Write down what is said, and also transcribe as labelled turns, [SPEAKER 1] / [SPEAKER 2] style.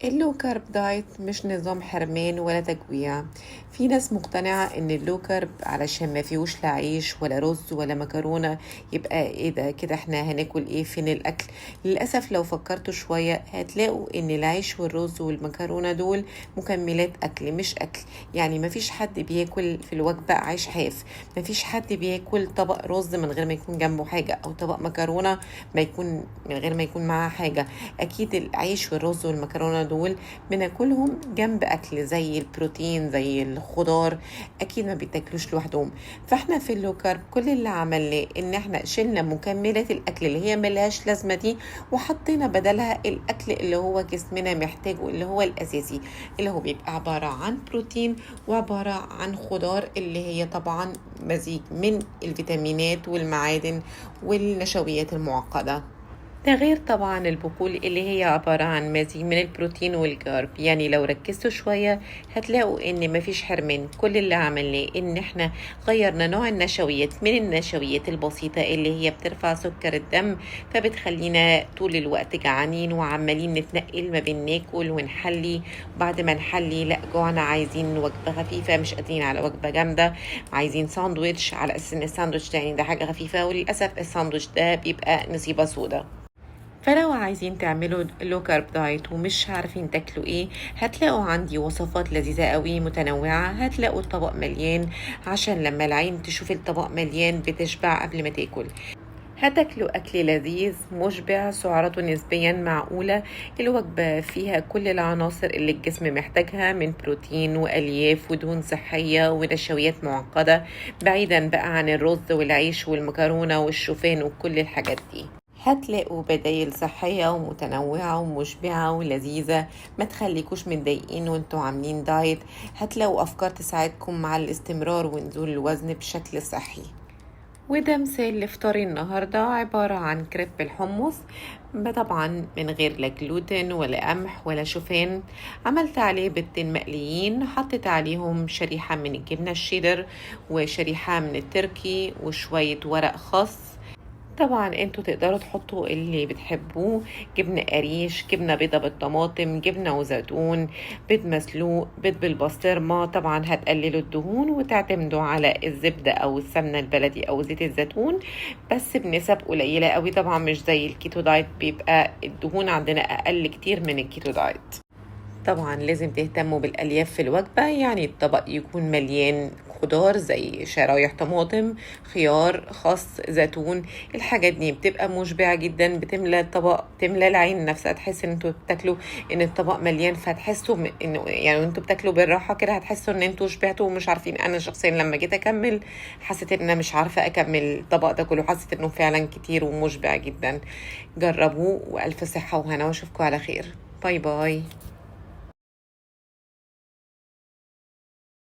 [SPEAKER 1] ال low carb diet مش نظام حرمان ولا تجويع. في ناس مقتنعة ان ال low carb علشان ما فيهوش لا عيش ولا رز ولا مكرونة يبقى ايه ده كده، احنا هناكل ايه، فين الاكل؟ للأسف لو فكرتوا شوية هتلاقوا ان العيش والرز والمكرونة دول مكملات اكل مش اكل. يعني ما فيش حد بياكل في الوجبة عيش حاف، ما فيش حد بياكل طبق رز من غير ما يكون جنبه حاجة، او طبق مكرونة ما يكون من غير ما يكون معاه حاجة. اكيد العيش والرز والمكرونة دول بناكلهم جنب اكل زي البروتين زي الخضار، اكيد ما بيتاكلوش لوحدهم. فاحنا في ال low carb كل اللي عملناه ان احنا شلنا مكملات الاكل اللي هي ملهاش لازمه دي، وحطينا بدلها الاكل اللي هو جسمنا محتاجه، اللي هو الاساسي، اللي هو بيبقى عبارة عن بروتين وعبارة عن خضار، اللي هي طبعا مزيج من الفيتامينات والمعادن والنشويات المعقدة. ده غير طبعا البقول اللي هي عبارة عن مزيج من البروتين وال carb. يعني لو ركزتوا شوية هتلاقوا ان مفيش حرمان. كل اللي عملناه ان احنا غيرنا نوع النشويات من النشويات البسيطة اللي هي بترفع سكر الدم، فبتخلينا طول الوقت جعانين وعمالين نتنقل ما بين ناكل ونحلي، بعد ما نحلي لا جوعنا عايزين وجبة خفيفة، مش قادرين على وجبة جامدة، عايزين ساندويتش على اساس ان الساندويتش ده يعني ده حاجة خفيفة، وللأسف الساندويتش ده بيبقى نصيبة سودة. فلو عايزين تعملوا low carb diet ومش عارفين تاكلوا ايه، هتلاقوا عندي وصفات لذيذة قوي متنوعة. هتلاقوا الطبق مليان، عشان لما العين تشوف الطبق مليان بتشبع قبل ما تاكل. هتاكلوا أكل لذيذ مشبع، سعراته نسبيا معقولة، الوجبة فيها كل العناصر اللي الجسم محتاجها من بروتين وألياف ودهون صحية ونشويات معقدة، بعيدا بقى عن الرز والعيش والمكرونة والشوفان وكل الحاجات دي. هتلاقوا بدايل صحية ومتنوعة ومشبعة ولذيذة، ما تخليكوش متضايقين وانتوا عاملين دايت. هتلاقوا أفكار تساعدكم مع الاستمرار ونزول الوزن بشكل صحي. وده مثال لفطاري النهاردة، عبارة عن كريب الحمص، طبعا من غير لا جلوتين ولا قمح ولا شوفان. عملت عليه بيضتين مقليين، حطيت عليهم شريحة من الجبنة الشيدر وشريحة من التركي وشوية ورق خس. طبعا انتوا تقدروا تحطوا اللي بتحبوه، جبنة قريش، جبنة بيضة بالطماطم، جبنة وزيتون، بيض مسلوق، بيض بالبسطرمة. طبعا هتقللوا الدهون وتعتمدوا على الزبدة او السمنة البلدي او زيت الزيتون، بس بنسب قليلة قوي، طبعا مش زي ال keto diet، بيبقى الدهون عندنا اقل كتير من ال keto diet. طبعا لازم تهتموا بالألياف في الوجبة، يعني الطبق يكون مليان خضار زي شرايح طماطم، خيار، خس، زيتون. الحاجات دي بتبقى مشبعة جدا، بتملى الطبق، بتملى العين نفسها، تحس ان انتوا بتاكلوا ان الطبق مليان، فتحسوا انه يعني انتوا بتاكلوا بالراحة كده هتحسوا ان انتوا شبعتوا ومش عارفين. انا شخصيا لما جيت اكمل حسيت ان انا مش عارفة اكمل الطبق ده كله، حسيت انه فعلا كتير ومشبع جدا. جربوه والف صحة وهنا، واشوفكم على خير. bye bye.